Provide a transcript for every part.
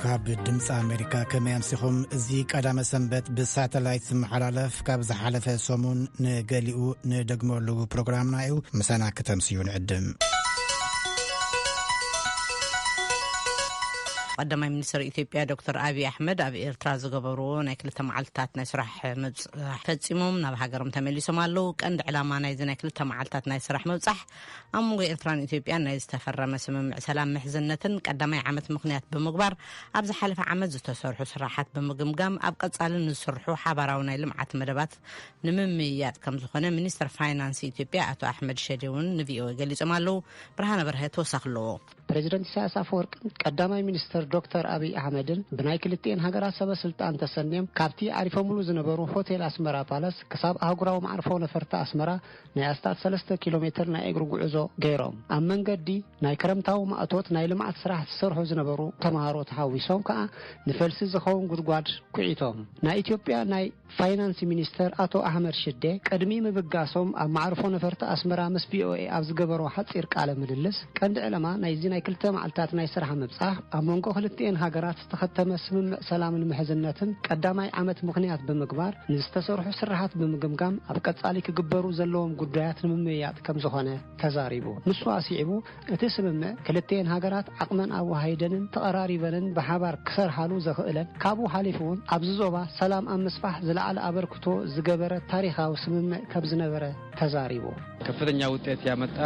ካብ ድምፂ ኣሜሪካ ከመይ ኣምሲኹም? እዚ ቀዳመ ሰንበት ብሳተላይት ዝመሓላለፍ ካብ ዝሓለፈ ሰሙን ንገሊኡ ንደግመሉ ፕሮግራምና እዩ። ምሳና ክተምስዩ ንዕድም። ቀዳማይ ሚኒስትር ኢትዮጵያ ዶክተር ኣብይ ኣሕመድ ኣብ ኤርትራ ዝገበርዎ ናይ ክልተ መዓልትታት ናይ ስራሕ ምብጻሕ ፈጺሞም ናብ ሃገሮም ተመሊሶም ኣለዉ። ቀንዲ ዕላማ ናይዚ ናይ ክልተ መዓልታት ናይ ስራሕ ምብጻሕ ኣብ መንጎ ኤርትራን ኢትዮጵያን ናይ ዝተፈረመ ስምምዕ ሰላም ምሕዝነትን ቀዳማይ ዓመት ምኽንያት ብምግባር ኣብ ዝሓለፈ ዓመት ዝተሰርሑ ስራሓት ብምግምጋም ኣብ ቀጻሊ ንዝስርሑ ሓባራዊ ናይ ልምዓት መደባት ንምምይያጥ ከም ዝኾነ ሚኒስትር ፋይናንስ ኢትዮጵያ ኣቶ ኣሕመድ ሸዴ እውን ንቪኦኤ ገሊጾም ኣለዉ። ብርሃነ በርሀ ተወሳኺ ኣለዎ። ፕሬዚደንት ኢሳያስ ኣፈወርቅን ቀዳማይ ሚኒስትር ዶክተር ኣብይ ኣሕመድን ብናይ ክልቲኤን ሃገራት ሰበ ስልጣን ተሰንዮም ካብቲ ዓሪፈምሉ ዝነበሩ ሆቴል ኣስመራ ፓላስ ክሳብ ኣህጉራዊ መዓርፎ ነፈርቲ ኣስመራ ናይ ኣስታት ሰለስተ ኪሎ ሜትር ናይ እግሪ ጉዕዞ ገይሮም። ኣብ መንገዲ ናይ ክረምታዊ ማእቶት ናይ ልምዓት ስራሕ ዝሰርሑ ዝነበሩ ተምሃሮ ተሓዊሶም ከኣ ንፈልሲ ዝኸውን ጉድጓድ ኩዒቶም። ናይ ኢትዮጵያ ናይ ፋይናንስ ሚኒስተር ኣቶ ኣሕመድ ሽዴ ቅድሚ ምብጋሶም ኣብ መዓርፎ ነፈርቲ ኣስመራ ምስ ቪኦኤ ኣብ ዝገበሮ ሓጺር ቃለ ምልልስ፣ ቀንዲ ዕላማ ናይዚ ናይ ክልተ መዓልታት ናይ ስራሕ ምብጻሕ ኣብ መንጎ ክልቲኤን ሃገራት ዝተኸተመ ስምምዕ ሰላምን ምሕዝነትን ቀዳማይ ዓመት ምኽንያት ብምግባር ንዝተሰርሑ ስራሓት ብምግምጋም ኣብ ቀጻሊ ክግበሩ ዘለዎም ጉዳያት ንምምይያጥ ከም ዝኾነ ተዛሪቡ። ንሱ ኣስዒቡ፣ እቲ ስምምዕ ክልቲኤን ሃገራት ዓቕመን ኣወሃሂደንን ተቐራሪበንን ብሓባር ክሰርሓሉ ዘኽእለን፣ ካብኡ ሓሊፉ እውን ኣብዚ ዞባ ሰላም ኣብ ምስፋሕ ዝለዓለ ኣበርክቶ ዝገበረ ታሪኻዊ ስምምዕ ከም ዝነበረ ተዛሪቡ። ከፍተኛ ውጤት ያመጣ፣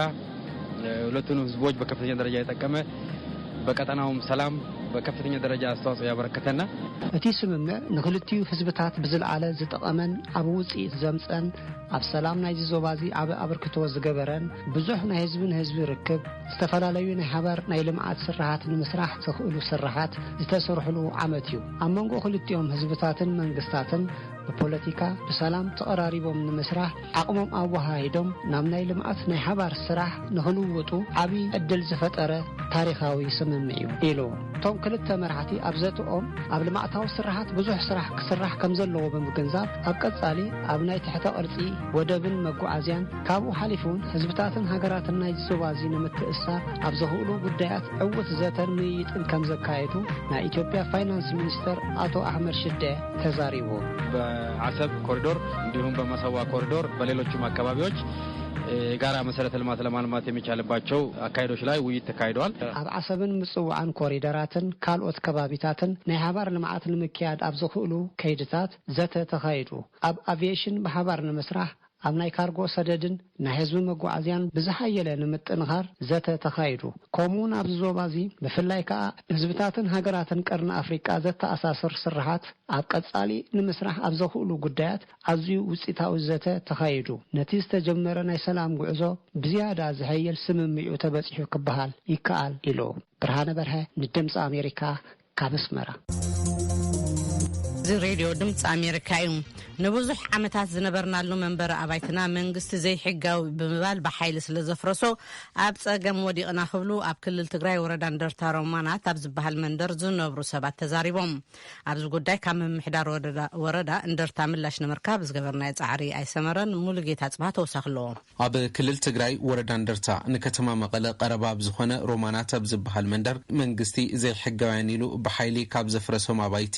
ሁለቱን ህዝቦች በከፍተኛ ደረጃ የጠቀመ፣ በቀጠናውም ሰላም በከፍተኛ ደረጃ አስተዋጽኦ ያበረከተና። እቲ ስምምዕ ንክልቲኡ ህዝብታት ብዝለዓለ ዝጠቐመን ዓቢ ውጽኢት ዘምጸን ኣብ ሰላም ናይዚ ዞባዚ ዓቢ ኣበርክቶ ዝገበረን፣ ብዙሕ ናይ ህዝቢ ንህዝቢ ርክብ፣ ዝተፈላለዩ ናይ ሓባር ናይ ልምዓት ስራሓት ንምስራሕ ዘኽእሉ ስራሓት ዝተሰርሕሉ ዓመት እዩ። ኣብ መንጎ ክልቲኦም ህዝብታትን መንግስታትን ብፖለቲካ ብሰላም ተቐራሪቦም ንምስራሕ ዓቕሞም ኣወሃሂዶም ናብ ናይ ልምዓት ናይ ሓባር ስራሕ ንኽልውጡ ዓቢ ዕድል ዝፈጠረ ታሪኻዊ ስምምዕ እዩ ኢሉ። እቶም ክልተ መራሕቲ ኣብ ዘተኦም ኣብ ልምዓታዊ ስራሓት ብዙሕ ስራሕ ክስራሕ ከም ዘለዎ ብምግንዛብ፣ ኣብ ቀጻሊ ኣብ ናይ ትሕተ ቅርጺ ወደብን መጓዓዝያን፣ ካብኡ ሓሊፉ እውን ህዝብታትን ሃገራትን ናይዚ ዞባ እዚ ንምትእስሳር ኣብ ዘኽእሉ ጉዳያት ዕዉት ዘተን ምይይጥን ከም ዘካየዱ ናይ ኢትዮጵያ ፋይናንስ ሚኒስተር ኣቶ ኣሕመድ ሽዴ ተዛሪቡ። በአሰብ ኮሪዶር እንዲሁም በመሰዋ ኮሪዶር በሌሎችም አካባቢዎች የጋራ መሰረተ ልማት ለማልማት የሚቻልባቸው አካሄዶች ላይ ውይይት ተካሂደዋል። ኣብ ዓሰብን ምጽዋዕን ኮሪደራትን ካልኦት ከባቢታትን ናይ ሓባር ልምዓት ንምክያድ ኣብ ዝኽእሉ ከይድታት ዘተ ተኻይዱ። ኣብ ኣቪዬሽን ብሓባር ንምስራሕ፣ ኣብ ናይ ካርጎ ሰደድን ናይ ህዝቢ መጓዓዝያን ብዝሓየለ ንምጥንኻር ዘተ ተኻይዱ። ከምኡውን ኣብዚ ዞባ እዚ ብፍላይ ከኣ ህዝብታትን ሃገራትን ቀርኒ ኣፍሪቃ ዘተኣሳስር ስራሓት ኣብ ቀጻሊ ንምስራሕ ኣብ ዘኽእሉ ጉዳያት ኣዝዩ ውጽኢታዊ ዘተ ተኻይዱ። ነቲ ዝተጀመረ ናይ ሰላም ጉዕዞ ብዝያዳ ዝሕይል ስምምዕ እዩ ተበጺሑ ክበሃል ይከኣል ኢሉ። ብርሃነ በርሀ ንድምፂ ኣሜሪካ ካብ ኣስመራ። እዚ ሬድዮ ድምፂ ኣሜሪካ እዩ። ንብዙሕ ዓመታት ዝነበርናሉ መንበሪ ኣባይትና መንግስቲ ዘይሕጋዊ ብምባል ብሓይሊ ስለ ዘፍረሶ ኣብ ጸገም ወዲቕና ክብሉ ኣብ ክልል ትግራይ ወረዳ እንደርታ ሮማናት ኣብ ዝበሃል መንደር ዝነብሩ ሰባት ተዛሪቦም። ኣብዚ ጉዳይ ካብ ምምሕዳር ወረዳ፣ ወረዳ እንደርታ ምላሽ ንምርካብ ዝገበርናዮ ጻዕሪ ኣይሰመረን። ሙሉጌታ ጽባህ ተወሳኺ ኣለዎ። ኣብ ክልል ትግራይ ወረዳ እንደርታ ንከተማ መቐለ ቀረባ ኣብ ዝኾነ ሮማናት ኣብ ዝበሃል መንደር መንግስቲ ዘይሕጋውያን ኢሉ ብሓይሊ ካብ ዘፍረሶም ኣባይቲ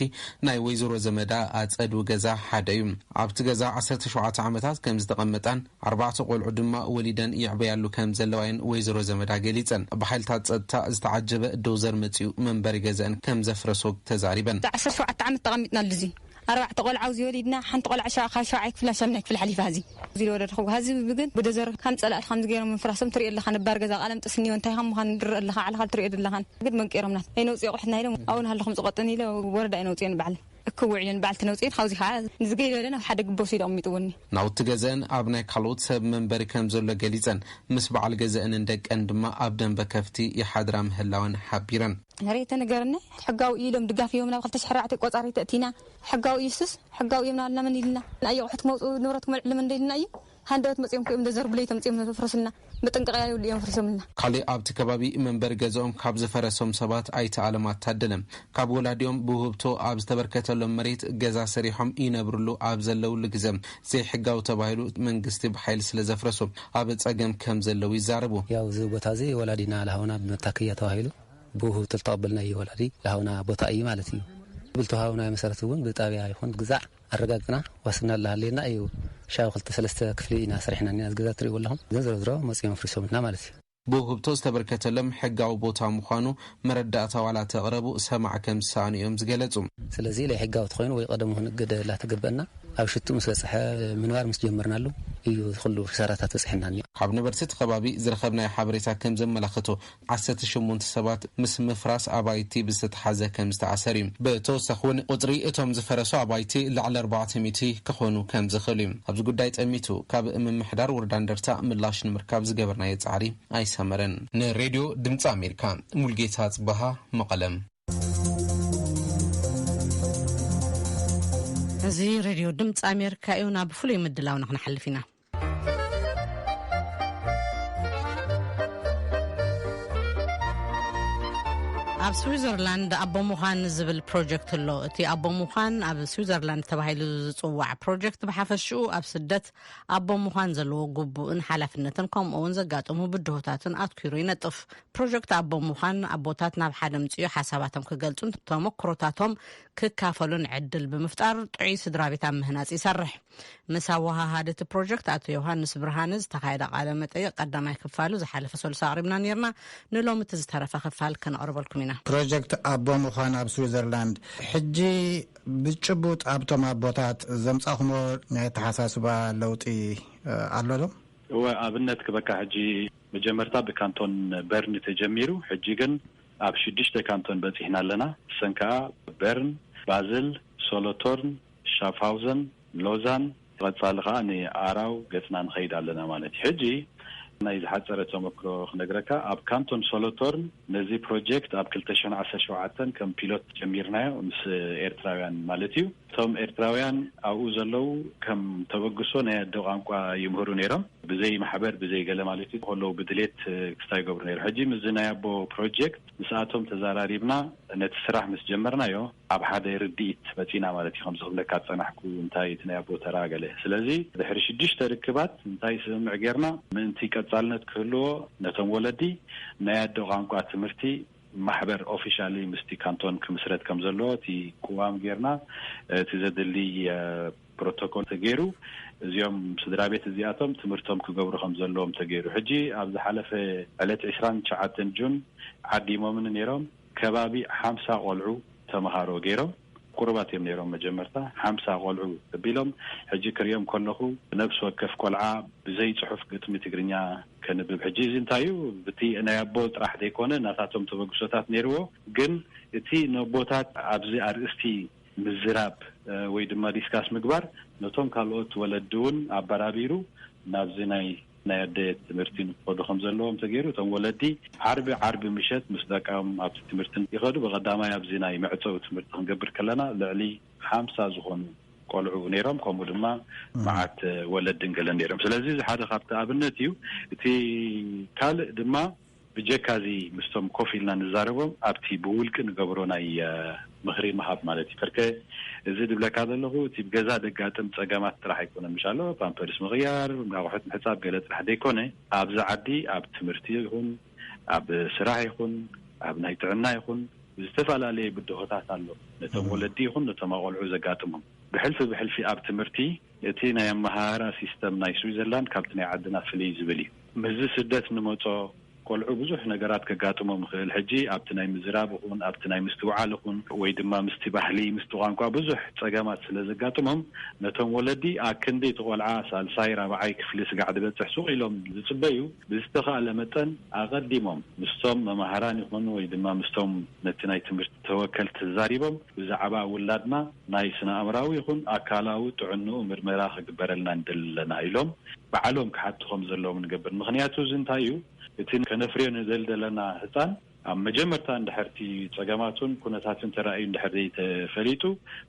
ናይ ወይዘሮ ዘመዳ ኣጸዱ ገዛ ሓደ እዩ። ኣብቲ ገዛ ዓሰርተ ሸውዓተ ዓመታት ከም ዝተቐመጣን ኣርባዕተ ቆልዑ ድማ ወሊደን ይዕበያሉ ከም ዘለዋየን ወይዘሮ ዘመዳ ገሊጸን። ብሓይልታት ጸጥታ ዝተዓጀበ ዶዘር መጺኡ መንበሪ ገዛን ከም ዘፍረሶ ተዛሪበን። ዓሰርተ ሸውዓተ ዓመት ተቐሚጥናሉ እዚ ኣርባዕተ ቆልዓ ኣብዚ ወሊድና፣ ሓንቲ ቆልዓ ሸ-፣ ካብ ሸውዓይ ክፍላ ሻምናይ ክፍሊ ሓሊፋ። እዚ እዚ ዝወለድኹ፣ ሀዚ ግን ብደዘር ከም ጸላእቲ ከምዚ ገይሮም ምፍራሶም ትሪኦ ኣለኻ። ነባር ገዛ ቃለም ጥስኒ እንታይ ከም ምዃኑ ንርኢ ኣለኻ፣ ዓለኻ ትሪኦ ኣለኻን። ግን መንቂሮምና። ኣይነውፅዮ ኣቑሑትና ኢሎም፣ ኣብኡ ናሃለኹም ዝቐጥን ኢለ ወረዳ ኣይነውፅዮን ባዕለን። እክው ውዒለን ባዕልቲ ነውፅየን፣ ካብዚ ከዓ ንዝገይ ዝበለ ናብ ሓደ ግቦ ወሲዱ ኣቕሚጥዎኒ። ናውቲ ገዘአን ኣብ ናይ ካልኦት ሰብ መንበሪ ከም ዘሎ ገሊጸን፣ ምስ በዓል ገዘአንን ደቀን ድማ ኣብ ደንበ ከፍቲ ይሓድራ ምህላወን ሓቢረን። መሬት ተነገረኒ፣ ሕጋዊ ኢሎም ድጋፍ እዮም፣ ናብ ክልተ ሽሕ ኣርባዕተ ቆጻሪ ተእቲና፣ ሕጋዊ እዩስስ፣ ሕጋዊ እዮም ናልና መን ኢልና? ንኣይ ኣቑሑት ክመውፅኡ ንብረት ክመልዕሉ መን ኢልና እዩ? ሃንደበት መፅዮም ክእም ደዘርብለይ ተምፅዮም ፍርስልና። መጠንቀቕያ የብሉ እዮም ፍርሶምልና። ካልእ ኣብቲ ከባቢ መንበሪ ገዛኦም ካብ ዝፈረሶም ሰባት ኣይተ ኣለማት ታደለ፣ ካብ ወላዲኦም ብውህብቶ ኣብ ዝተበርከተሎም መሬት ገዛ ሰሪሖም ይነብርሉ ኣብ ዘለውሉ ግዘ፣ ዘይሕጋዊ ተባሂሉ መንግስቲ ብሓይሊ ስለ ዘፍረሶ ኣብ ጸገም ከም ዘለዉ ይዛረቡ። ያው እዚ ቦታ እዚ ወላዲና ለሃውና ብመታከያ ተባሂሉ ብውህብቶ ዝተቐበልናዮ ወላዲ ዝሃብና ቦታ እዩ ማለት እዩ። ብልተዋሃብናዮ መሰረት እውን ብጣብያ ይኹን ብግዛዕ ኣረጋግጥና ዋስትና እናሃለየና እዩ። ሻው ክልተ ሰለስተ ክፍሊ ኢና ሰሪሕና እኒና፣ እዚ ገዛ ትርእይዎ ኣለኹም። ግን ዝሮ ዝሮ መፂኦም ኣፍሪሶምልና ማለት እዩ። ብውህብቶ ዝተበርከተሎም ሕጋዊ ቦታ ምዃኑ መረዳእታ ዋላ ተቕረቡ ሰማዕ ከም ዝሰኣኑ እዮም ዝገለጹ። ስለዚ ለይ ሕጋዊ ተኾይኑ ወይ ቀደም እውን እገደ ላተገበአና ኣብ ሽቱ ምስ በጽሐ ምንባር ምስ ጀመርናሉ እዩ ኩሉ ክሳራታት በጽሐና እኒኦ። ካብ ነበርቲ እቲ ከባቢ ዝረኸብናዮ ሓበሬታ ከም ዘመላኽቶ ዓሰርተ ሸሞንተ ሰባት ምስ ምፍራስ ኣባይቲ ብዝተተሓዘ ከም ዝተኣሰር እዩ። ብተወሳኺ እውን ቁጽሪ እቶም ዝፈረሱ ኣባይቲ ልዕሊ ኣርባዕተ ሚእቲ ክኾኑ ከም ዝኽእል እዩ። ኣብዚ ጉዳይ ጠሚቱ ካብ ምምሕዳር ወረዳ እንደርታ ምላሽ ንምርካብ ዝገበርናዮ ጻዕሪ ኣይሰመረን። ንሬድዮ ድምፂ ኣሜሪካ ሙልጌታ ጽበሃ መቐለም። እዚ ሬድዮ ድምፂ ኣሜሪካ እዩ። ናብ ፍሉይ ምድላውና ክንሓልፍ ኢና። ኣብ ስዊዘርላንድ ኣቦ ምዃን ዝብል ፕሮጀክት ኣሎ። እቲ ኣቦ ምዃን ኣብ ስዊዘርላንድ ተባሂሉ ዝጽዋዕ ፕሮጀክት ብሓፈሽኡ ኣብ ስደት ኣቦ ምዃን ዘለዎ ግቡእን ሓላፍነትን ከምኡ እውን ዘጋጥሙ ብድሆታትን ኣትኲሩ ይነጥፍ። ፕሮጀክት ኣቦ ምዃን ኣቦታት ናብ ሓደ ምጽኡ ሓሳባቶም ክገልጹን ተመክሮታቶም ክካፈሉን ዕድል ብምፍጣር ጥዑይ ስድራ ቤት ኣብ ምህናጽ ይሰርሕ። ምስ ኣወሃሃዲ እቲ ፕሮጀክት ኣቶ ዮሃንስ ብርሃነ ዝተኻየደ ቃለ መጠይቕ ቀዳማይ ክፋሉ ዝሓለፈ ሰሉስ ኣቕሪብና ነይርና። ንሎሚ እቲ ዝተረፈ ክፋል ከነቕርበልኩም ኢና። ፕሮጀክት ኣቦ ምዃን ኣብ ስዊዘርላንድ ሕጂ ብጭቡጥ ኣብቶም ኣቦታት ዘምጻኹሞ ናይ ኣተሓሳስባ ለውጢ ኣሎ ዶ? እወ፣ ኣብነት ክበካ ሕጂ መጀመርታ ብካንቶን በርን ተጀሚሩ፣ ሕጂ ግን ኣብ ሽዱሽተ ካንቶን በጺሕና ኣለና። እሰን ከኣ በርን፣ ባዝል፣ ሶሎቶርን፣ ሻፍሃውዘን፣ ሎዛን፣ ቀጻሊ ከኣ ንኣራው ገጽና ንኸይድ ኣለና ማለት እዩ። ሕጂ ናይ ዝሓጸረ ተመክሮ ክነግረካ፣ ኣብ ካንቶን ሶሎቶርን ነዚ ፕሮጀክት ኣብ ክልተ ሽሕን ዓሰርተ ሸውዓተን ከም ፒሎት ጀሚርናዮ ምስ ኤርትራውያን ማለት እዩ። እቶም ኤርትራውያን ኣብኡ ዘለዉ ከም ተበግሶ ናይ ኣደ ቋንቋ ይምህሩ ነይሮም። ብዘይ ማሕበር፣ ብዘይ ገለ ማለት እዩ፣ ከለዉ ብድሌት ክስታይ ይገብሩ ነይሩ። ሕጂ ምስዚ ናይ ኣቦ ፕሮጀክት ምስኣቶም ተዘራሪብና ነቲ ስራሕ ምስ ጀመርናዮ፣ ኣብ ሓደ ርድኢት መጺና ማለት እዩ። ከምዚ ክብለካ ዝጸናሕኩ፣ እንታይ እቲ ናይ ኣቦ ተራ ገለ። ስለዚ ድሕሪ ሽዱሽተ ርክባት እንታይ ስምምዕ ጌርና፣ ምእንቲ ቀጻልነት ክህልዎ ነቶም ወለዲ ናይ ኣደ ቋንቋ ትምህርቲ ማሕበር ኦፊሻሊ ምስቲ ካንቶን ክምስረት ከም ዘለዎ እቲ ቅዋም ጌርና፣ እቲ ዘድሊ ፕሮቶኮል ተገይሩ፣ እዚኦም ስድራ ቤት እዚኣቶም ትምህርቶም ክገብሩ ከም ዘለዎም ተገይሩ። ሕጂ ኣብ ዝሓለፈ ዕለት ዕስራን ትሽዓተን ጁን ዓዲሞምን ነይሮም፣ ከባቢ ሓምሳ ቆልዑ ተምሃሮ ገይሮም። ቁሩባት እዮም ነይሮም መጀመርታ፣ ሓምሳ ቆልዑ ተቢሎም። ሕጂ ክሪኦም ከለኹ፣ ነብሲ ወከፍ ቆልዓ ብዘይ ጽሑፍ ግጥሚ ትግርኛ ከንብብ። ሕጂ እዚ እንታይ እዩ? ብቲ ናይ ኣቦ ጥራሕ ዘይኮነ፣ ናታቶም ተበግሶታት ነይርዎ። ግን እቲ ነቦታት ኣብዚ ኣርእስቲ ምዝራብ፣ እ፣ ወይ ድማ ዲስካስ ምግባር፣ ነቶም ካልኦት ወለዲ እውን ኣበራቢሩ ናብዚ ናይ፣ ናይ ኣደ ትምህርቲ ንክኸዱ ከም ዘለዎም ተገይሩ። እቶም ወለዲ ዓርቢ፣ ዓርቢ ምሸት ምስ ደቃም ኣብቲ ትምህርቲ ይኸዱ። ብቐዳማይ ኣብዚ ናይ መዕጸዊ ትምህርቲ ክንገብር ከለና፣ ልዕሊ ሓምሳ ዝኾኑ ቆልዑ ነይሮም፣ ከምኡ ድማ እም። መዓት ወለድን ገለን ነይሮም። ስለዚ እዚ ሓደ ካብቲ ኣብነት እዩ። እቲ ካልእ ድማ ብጀካ እዚ ምስቶም ኮፍ ኢልና ንዛረቦም ኣብቲ ብውልቂ ንገብሮ ናይ፣ እ፣ ምኽሪ ምሃብ ማለት እዩ። ከርከ እዚ ድብለካ ዘለኹ እቲ ብገዛ ደጋጥም ጸገማት ጥራሕ ኣይኮነን። ምሻሎ ፓምፐርስ ምቕያር፣ ኣቑሑት ምሕጻብ ገለ ጥራሕ ደይኮነ፣ ኣብዚ ዓዲ ኣብ ትምህርቲ ይኹን፣ ኣብ ስራሕ ይኹን፣ ኣብ ናይ ጥዕና ይኹን፣ ዝተፈላለየ ብድሆታት ኣሎ። ነቶም እም። ወለዲ ይኹን ነቶም ኣቆልዑ ዘጋጥሞም። ብሕልፊ ብሕልፊ ኣብ ትምህርቲ እቲ ናይ ኣመሃህራ ሲስተም ናይ ስዊዘርላንድ ካብቲ ናይ ዓድና ፍልይ ዝብል እዩ። ምስዚ ስደት ንመጾ ቆልዑ ብዙሕ ነገራት ከጋጥሞም ይኽእል። ሕጂ ኣብቲ ናይ ምዝራብ ይኹን፣ ኣብቲ ናይ ምስትውዓል ይኹን፣ ወይ ድማ ምስቲ ባህሊ፣ ምስቲ ቋንቋ ብዙሕ ጸገማት ስለ ዘጋጥሞም፣ ነቶም ወለዲ ኣክንዲ እቲ ቆልዓ ሳልሳይ፣ ራብዓይ ክፍሊ ስጋዕ ዝበጽሕ ሱቕ ኢሎም ዝጽበዩ፣ ብዝተኻእለ መጠን ኣቐዲሞም ምስቶም መማህራን ይኹኑ ወይ ድማ ምስቶም ነቲ ናይ ትምህርቲ ተወከልቲ ተዛሪቦም ብዛዕባ ውላድና ናይ ስነ ኣእምራዊ ይኹን ኣካላዊ ጥዕንኡ ምርመራ ክግበረልና ንደሊ ኣለና ኢሎም ባዕሎም ክሓቱ ከም ዘለዎም ንገብር። ምኽንያቱ እዚ እንታይ እዩ? እቲ ከነፍርዮ ንደሊ ዘለና ህጻን ኣብ መጀመርታ እንድሕር እቲ ጸገማቱን ኩነታቱን ተራእዩ እንድሕር ዘይተፈሊጡ፣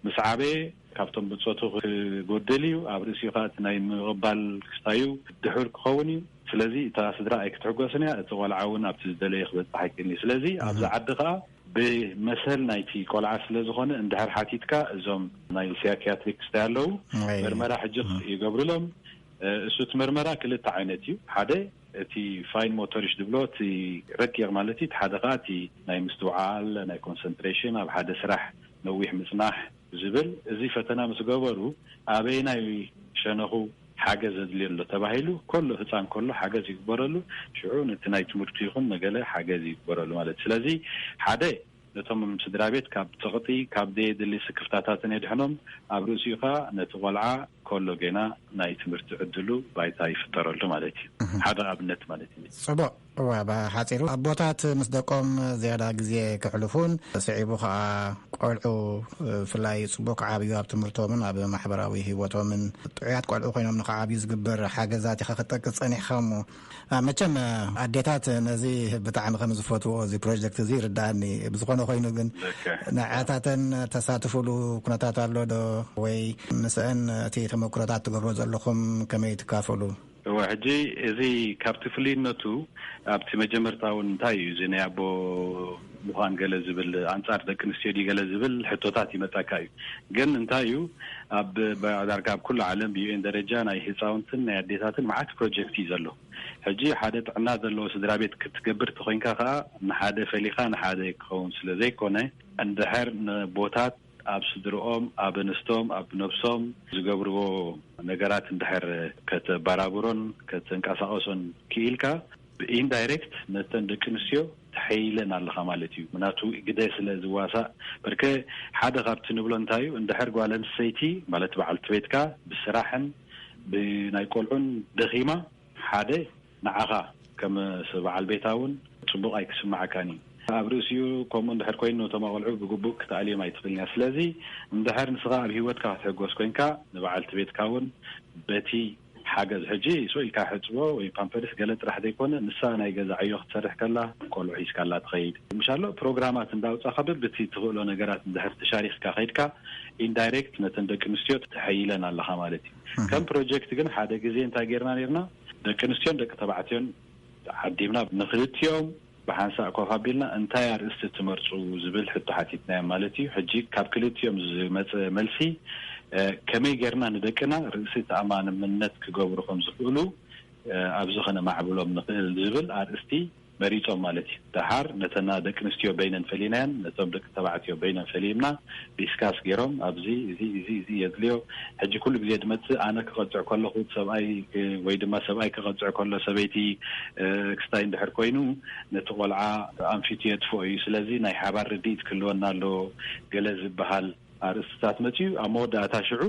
ምስ ዓበየ ካብቶም ብጾቱ ክጎድል እዩ። ኣብ ርእሲኡ ከኣ እቲ ናይ ምቕባል ክስታዩ ድሑር ክኸውን እዩ። ስለዚ እታ ስድራ ኣይክትሕጎስን እያ፣ እቲ ቆልዓ እውን ኣብቲ ዝደለየ ክበጽሕ ኣይክእልን እዩ። ስለዚ ኣብዚ እህ። ዓዲ ከኣ ብመሰል ናይቲ ቆልዓ ስለ ዝኾነ እንድሕር ሓቲትካ እዞም ናይ ሳይኪያትሪክ ክስታይ ኣለዉ፣ ኣይ። ምርመራ ሕጂ እህ። ይገብሩሎም። እ፣ እሱ እቲ ምርመራ ክልተ ዓይነት እዩ። ሓደ እቲ ፋይን ሞቶሪሽ ዝብሎ፣ እቲ ረቂቕ ማለት እዩ፣ እቲ ሓደ ኸዓ እቲ ናይ ምስትውዓል፣ ናይ ኮንሰንትሬሽን፣ ኣብ ሓደ ስራሕ ነዊሕ ምጽናሕ ዝብል፣ እዚ ፈተና ምስ ገበሩ ኣበይናይ ሸነኹ ሓገዝ ዘድልዮ ኣሎ ተባሂሉ፣ ከሎ ህፃን ከሎ ሓገዝ ይግበረሉ። ሽዑ ነቲ ናይ ትምህርቱ ይኹን ነገለ ሓገዝ ይግበረሉ ማለት። ስለዚ ሓደ ነቶም ስድራ ቤት ካብ ፀቕጢ፣ ካብ ዘየድሊ ስክፍታታትን የድሕኖም። ኣብ ርእሲኡ ኸዓ ነቲ ቆልዓ ከሎ ጌና ናይ ትምህርቲ ዕድሉ ባይታ ይፍጠረሉ ማለት እዩ። ሓደ ኣብነት ማለት እዩ። ጽቡቕ። እዋ፣ ብሓጺሩ ኣቦታት ምስ ደቆም ዝያዳ ግዜ ከሕልፉን ስዒቡ ኸኣ ቆልዑ ብፍላይ ጽቡቕ ክዓብዩ ኣብ ትምህርቶምን ኣብ ማሕበራዊ ህይወቶምን ጥዑያት ቆልዑ ኮይኖም ንኽዓብዩ ዝግበር ሓገዛት ኢኻ ክትጠቅስ ጸኒሕኻ እሞ፣ ኣ፣ መቸም፣ ኣ፣ ኣዴታት ነዚ ብጣዕሚ ከም ዝፈትዎ እዚ ፕሮጀክት እዚ ይርድኣኒ። ብዝኾነ ኮይኑ ግን ልክዕ። ንኣያታተን ተሳትፉሉ ኩነታት ኣሎ ዶ? ወይ ምስአን እቲ ተመክሮታት ትገብሮ ዘለኹም ከመይ ትካፈሉ? እወ፣ ሕጂ እዚ ካብቲ ፍሉይነቱ ኣብቲ መጀመርታ እውን እንታይ እዩ እዚ ናይ ኣቦ ምዃን ገለ ዝብል፣ ኣንጻር ደቂ ኣንስትዮ ድዩ ገለ ዝብል ሕቶታት ይመጻካ እዩ። ግን እንታይ እዩ፣ ኣብ ዳርጋ ኣብ ኩሉ ዓለም ብዩ ኤን ደረጃ ናይ ህፃውንትን ናይ ኣዴታትን መዓት ፕሮጀክት እዩ ዘሎ። ሕጂ ሓደ ጥዕና ዘለዎ ስድራ ቤት ክትገብር ተኾይንካ ከኣ ንሓደ ፈሊኻ ንሓደ ክኸውን ስለ ዘይኮነ፣ እንድሕር ንቦታት ኣብ ስድርኦም፣ ኣብ ኣንስቶም፣ ኣብ ነብሶም ዝገብርዎ ነገራት እንድሕር ከተበራብሮን ከተንቀሳቐሶን ክኢልካ፣ ብኢንዳይሬክት ነተን ደቂ ኣንስትዮ ተሐይለን ኣለኻ ማለት እዩ። ምናቱ ግደ ስለ ዝዋሳእ፣ በርከ ሓደ ካብቲ ንብሎ እንታይ እዩ፣ እንድሕር ጓል ኣንስተይቲ ማለት በዓልቲ ቤትካ ብስራሕን ብናይ ቆልዑን ደኺማ፣ ሓደ ንዓኻ ከም በዓል ቤታ እውን ጽቡቕ ኣይክስምዓካን እዩ። ኣብ ርእሲኡ ከምኡ እንድሕር ኮይኑ ነቶም ኣቆልዑ ብግቡእ ክትኣልዮም ኣይትኽእልን እያ። ስለዚ እንድሕር ንስኻ ኣብ ህይወትካ ክትሕጎስ ኮይንካ ንበዓልቲ ቤትካ እውን በቲ ሓገዝ፣ ሕጂ ስቕ ኢልካ ሕጽቦ ወይ ፓምፐርስ ገለ ጥራሕ ዘይኮነ፣ ንሳ ናይ ገዛ ዕዮ ክትሰርሕ ከላ ቆልዑ ሒዝካላ ትኸይድ። ምሻሎ ፕሮግራማት እንዳውጻኻ በብቲ ትኽእሎ ነገራት እንድሕር ተሻሪኽካ ከይድካ ኢንዳይሬክት ነተን ደቂ ኣንስትዮ ተሐይለን ኣለኻ ማለት እዩ። ከም ፕሮጀክት ግን ሓደ ግዜ እንታይ ጌርና ኔርና፣ ደቂ ኣንስትዮን ደቂ ተባዕትዮን ዓዲምና ንክልቲኦም ብሓንሳእ ኮፍ ኣቢልና እንታይ ኣርእስቲ ትመርጹ ዝብል ሕቶ ሓቲትናዮም ማለት እዩ። ሕጂ ካብ ክልቲኦም ዝመጸ መልሲ፣ እ፣ ከመይ ጌርና ንደቅና ርእሲ ተኣማንነት ክገብሩ ከም ዝኽእሉ፣ እ፣ ኣብዚ ከነማዕብሎም ንኽእል ዝብል ኣርእስቲ መሪጾም ማለት እዩ። ደሓር ነተና ደቂ ኣንስትዮ በይነን ፈሊናየን፣ ነቶም ደቂ ተባዕትዮ በይነን ፈሊምና ዲስካስ ገይሮም፣ ኣብዚ እዚ እዚ እዚ የድልዮ። ሕጂ ኩሉ ግዜ ድመጽእ፣ ኣነ ክቐጽዕ ከለኹ ሰብኣይ፣ እ፣ ወይ ድማ ሰብኣይ ክቐጽዕ ከሎ ሰበይቲ፣ እ፣ ክስታይ እንድሕር ኮይኑ ነቲ ቆልዓ ኣንፊቱ የጥፍኦ እዩ። ስለዚ ናይ ሓባር ርድኢት ክህልወና ኣለዎ ገለ ዝበሃል ኣርእስትታት መጽዩ፣ ኣብ መወዳእታ ሽዑ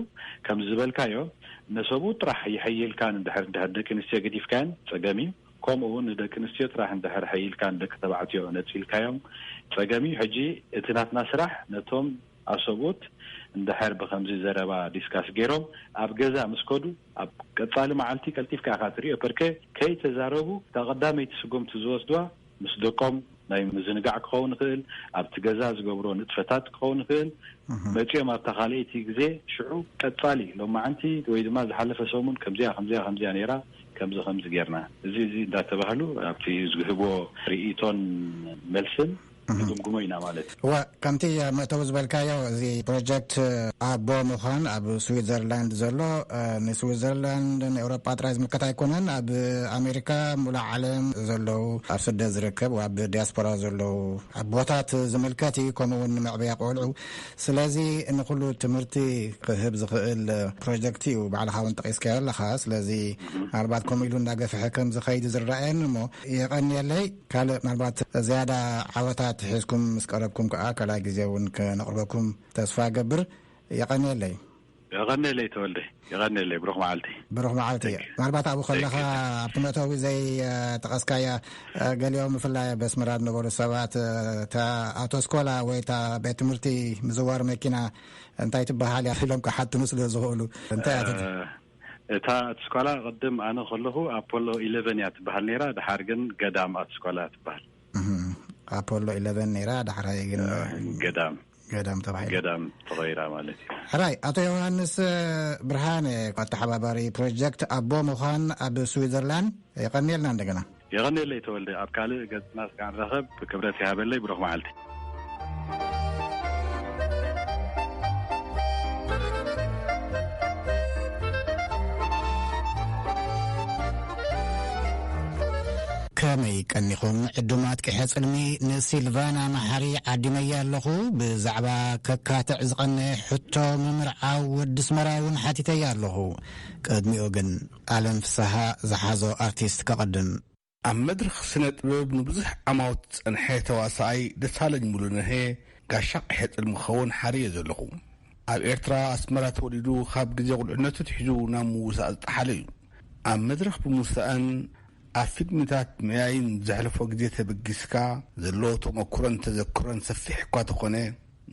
ከም ዝበልካዮ ነሰቡ ጥራሕ ይሐይልካን እንድሕር፣ እንድሕር ደቂ ኣንስትዮ ገዲፍካየን ጸገም እዩ። ከምኡ እውን ንደቂ ኣንስትዮ ጥራሕ እንድሕር ሐይልካ ንደቂ ተባዕትዮ ነጺልካዮም ጸገም እዩ። ሕጂ እቲ ናትና ስራሕ ነቶም ኣሰብኡት እንድሕር ብኸምዚ ዘረባ ዲስካስ ገይሮም ኣብ ገዛ ምስ ከዱ፣ ኣብ ቀጻሊ መዓልቲ ቀልጢፍካ ኢኻ ትሪኦ። ፐርከ ከይተዛረቡ እታ ቀዳመይቲ ስጉምቲ ዝወስድዋ ምስ ደቆም ናይ ምዝንጋዕ ክኸውን ይኽእል፣ ኣብቲ ገዛ ዝገብሮ ንጥፈታት ክኸውን ይኽእል። መጺኦም ኣብታ ካልኣይቲ ግዜ ሽዑ ቀጻሊ ሎማዓንቲ ወይ ድማ ዝሓለፈ ሰሙን ከምዚኣ ከምዚኣ ከምዚኣ ነይራ፣ ከምዚ ከምዚ ጌርና፣ እዚ እዚ እንዳተባህሉ ኣብቲ ዝህብዎ ርእይቶን መልስን ንግምግሞ ኢና ማለት እዩ። እወ፣ ከምቲ መእተዊ ዝበልካዮ፣ እዚ ፕሮጀክት ኣቦ ምዃን ኣብ ስዊዘርላንድ ዘሎ፣ እ፣ ንስዊዘርላንድ ንኤውሮጳ ጥራይ ዝምልከት ኣይኮነን። ኣብ ኣሜሪካ፣ ሙሉእ ዓለም ዘለዉ፣ ኣብ ስደት ዝርከብ፣ ኣብ ዲያስፖራ ዘለዉ ኣቦታት ዝምልከት እዩ፣ ከምኡ እውን ንመዕበያ ቆልዑ። ስለዚ ንኹሉ ትምህርቲ ክህብ ዝኽእል ፕሮጀክት እዩ፣ ባዕልኻ እውን ጠቒስካዮ ኣለኻ። ስለዚ ምናልባት ከምኡ ኢሉ እንዳገፍሐ ከም ዝኸይድ ዝረኣየኒ እሞ፣ የቐንየለይ። ካልእ ምናልባት ዝያዳ ዓወታት ሒዝኩም ምስ ቀረብኩም ከኣ ካልኣይ ግዜ እውን ከነቕርበኩም ተስፋ እገብር። የቐንየለይ። የቐንየለይ ተወልደ፣ የቐንየለይ። ብሩኽ መዓልቲ። ብሩኽ መዓልቲ። Thank you። ምናልባት ኣብኡ ከለኻ Thank you። ኣብቲ መእተዊ ዘይ፣ እ፣ ጠቐስካያ፣ እ፣ ገሊኦም ብፍላይ ኣብ ኣስመራ ዝነበሩ ሰባት፣ እ፣ እታ ኣውቶስኮላ ወይ እታ ቤት ትምህርቲ ምዝዋር መኪና እንታይ ትበሃል እያ ኢሎም ክሓትኑ ስለ ዝኽእሉ፣ እንታይ እያ ትት- እ፣ እታ ኣውቶስኮላ ቅድም ኣነ ከለኹ ኣፖሎ ኢለቨን እያ ትበሃል ነይራ፣ ድሓር ግን ገዳም ኣውቶስኮላ ትበሃል። እህ፣ ኣፖሎ ኢለቨን ነይራ፣ ዳሕራይ ግን እ፣ ገዳም። ገዳም ተባሂላ። ገዳም ተቐይራ ማለት እዩ። ሕራይ፣ ኣቶ ዮሃንስ ብርሃነ፣ ኣተሓባባሪ ፕሮጀክት ኣቦ ምዃን ኣብ ስዊዘርላንድ፣ የቐንየልና እንደገና። የቐንየለይ ተወልደ፣ ኣብ ካልእ ገጽና እስካዕ ንራኸብ፣ ክብረት ይሃበለይ፣ ብሩኽ መዓልቲ። ከመይ ቀኒኹም ዕዱማት ቅሐ ጽልሚ? ንሲልቫና መሓሪ ዓዲመያ ኣለኹ። ብዛዕባ ከካትዕ ዝቐነየ ሕቶ ምምርዓው ወዲ ኣስመራ እውን ሓቲተያ ኣለኹ። ቅድሚኡ ግን ኣለም ፍስሃ ዝሓዞ ኣርቲስት ከቐድም። ኣብ መድረኽ ስነ ጥበብ ንብዙሕ ዓማውት ዝጸንሐ ተዋሳኣይ ደሳለኝ ሙሉነህ ጋሻ ቅሐ ጽልሚ ክኸውን ሓርየ ዘለኹ። ኣብ ኤርትራ ኣስመራ ተወሊዱ ካብ ግዜ ቁልዕነቱ ትሒዙ ናብ ምውሳእ ዝጠሓለ እዩ። ኣብ መድረኽ ብምውሳእን ኣብ ፊልምታት ምእያይን ዘሕለፎ ግዜ ተበጊስካ፣ ዘለዎ ተመኩሮን ተዘክሮን ሰፊሕ እኳ ተኾነ፣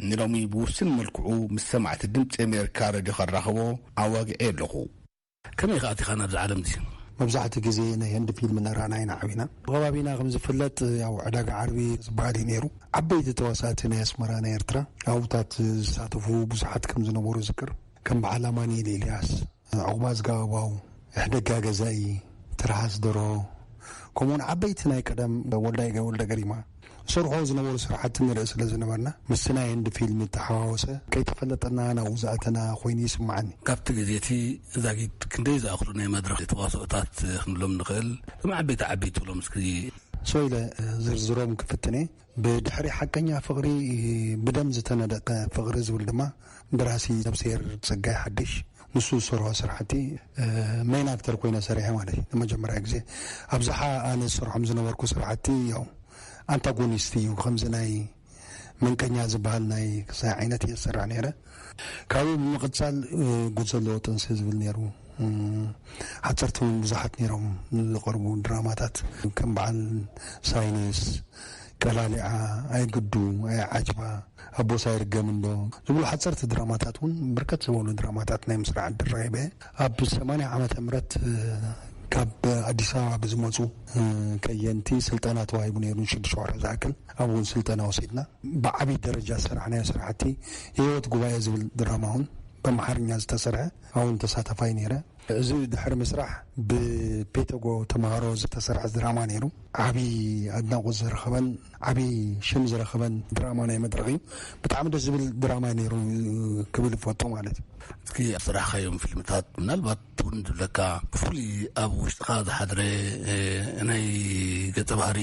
ንሎሚ ብውሱን መልክዑ ምስ ሰማዕቲ ድምጺ ኣሜሪካ ሬድዮ ከራኽቦ ኣዋጊዐ ኣለኹ። ከመይ ከኣ ኣቲኻ ናብዚ ዓለም እዚ? መብዛሕትኡ ግዜ ናይ ህንዲ ፊልም እናረኣና ኢና ዓቢና። ኣብ ከባቢና ከም ዝፍለጥ፣ ያው ዕዳጋ ዓርቢ ዝበሃል እዩ ነይሩ። ዓበይቲ ተዋሳእቲ ናይ ኣስመራ፣ ናይ ኤርትራ ኣብታት ዝሳተፉ ብዙሓት ከም ዝነበሩ ዝክር። ከም በዓል ኣማኑኤል ኤልያስ፣ ዑቕባዝጋ ኣበባው፣ ይሕደጋ ገዛኢ፣ ትርሃስ ደርሆ፣ ከምኡውን ዓበይቲ ናይ ቀደም ወልዳይ ገ-፣ ወልደ ገሪማ ዝሰርሖ ዝነበሩ ስራሕቲ ንርኢ ስለ ዝነበርና፣ ምስቲ ናይ ህንዲ ፊልም እተሓዋወሰ ከይተፈለጠና ናብኡ ዝኣተና ኮይኑ ይስምዓኒ። ካብቲ ግዜ እቲ ዛጊት ክንደይ ዝኣኽሉ ናይ መድረኽ ተዋስኦታት ክንብሎም ንኽእል? እቶም ዓበይቲ ዓበይቲ ትብሎም እስኪ። ሶ ኢለ ዝርዝሮም ክፍትነ፣ ብድሕሪ ሓቀኛ ፍቕሪ ብደም ዝተነደቀ ፍቕሪ ዝብል ድማ ደራሲ ነብስሄር ጸጋይ ሓድሽ ንሱ ዝሰርሖ ስራሕቲ፣ እ፣ ሜን ኣክተር ኮይነ ሰሪሐ ማለት እዩ። ንመጀመርያ ግዜ ኣብዝሓ ኣነ ዝሰርሖም ዝነበርኩ ስራሕቲ ያው ኣንታጎኒስት እዩ። ከምዚ ናይ መንቀኛ ዝበሃል ናይ ክሳይ ዓይነት እየ ዝሰርሕ ነይረ። ካብኡ ብምቕጻል፣ እ፣ ጉድ ዘለዎ ጥንሲ ዝብል ነይሩ። እ፣ ሓጸርቲ እውን ብዙሓት ነይሮም ዝቐርቡ ድራማታት ከም በዓል ሳይንስ፣ ቀላሊዓ፣ ኣይግዱ፣ ኣይዓጅባ፣ ኣቦስ ኣይርገም እንዶ ዝብሉ ሓጸርቲ ድራማታት እውን ብርከት ዝበሉ ድራማታት ናይ ምስራሕ ዕድል ረኺበ። ኣብ ሰማንያ ዓመተ ምህረት፣ እ፣ ካብ ኣዲስ ኣበባ ብዝመጹ፣ እ፣ ከየንቲ ስልጠና ተዋሂቡ ነይሩ፣ ንሽዱሽተ ወርሒ ዝኣክል ኣብኡ እውን ስልጠና ወሲድና። ብዓብዪ ደረጃ ዝሰራሕናዮ ስራሕቲ የህይወት ጉባኤ ዝብል ድራማ እውን ብኣምሓርኛ ዝተሰርሐ ኣብኡ እውን ተሳታፋይ ነይረ። እዚ ድሕሪ ምስራሕ ብፔተጎ ተምሃሮ ዝተሰርሐ ድራማ ነይሩ። ዓብዪ ኣድናቖት ዝረኸበን ዓብዪ ሽም ዝረኸበን ድራማ ናይ መድረኽ እዩ። ብጣዕሚ ደስ ዝብል ድራማ እዩ ነይሩ ክብል ይፈቱ ማለት እዩ። እስኪ ኣብ ስራሕካዮም ፊልምታት ምናልባት እውን ዝብለካ ብፍሉይ ኣብ ውሽጥኻ ዝሓድረ፣ እ፣ ናይ ገጸ ባህሪ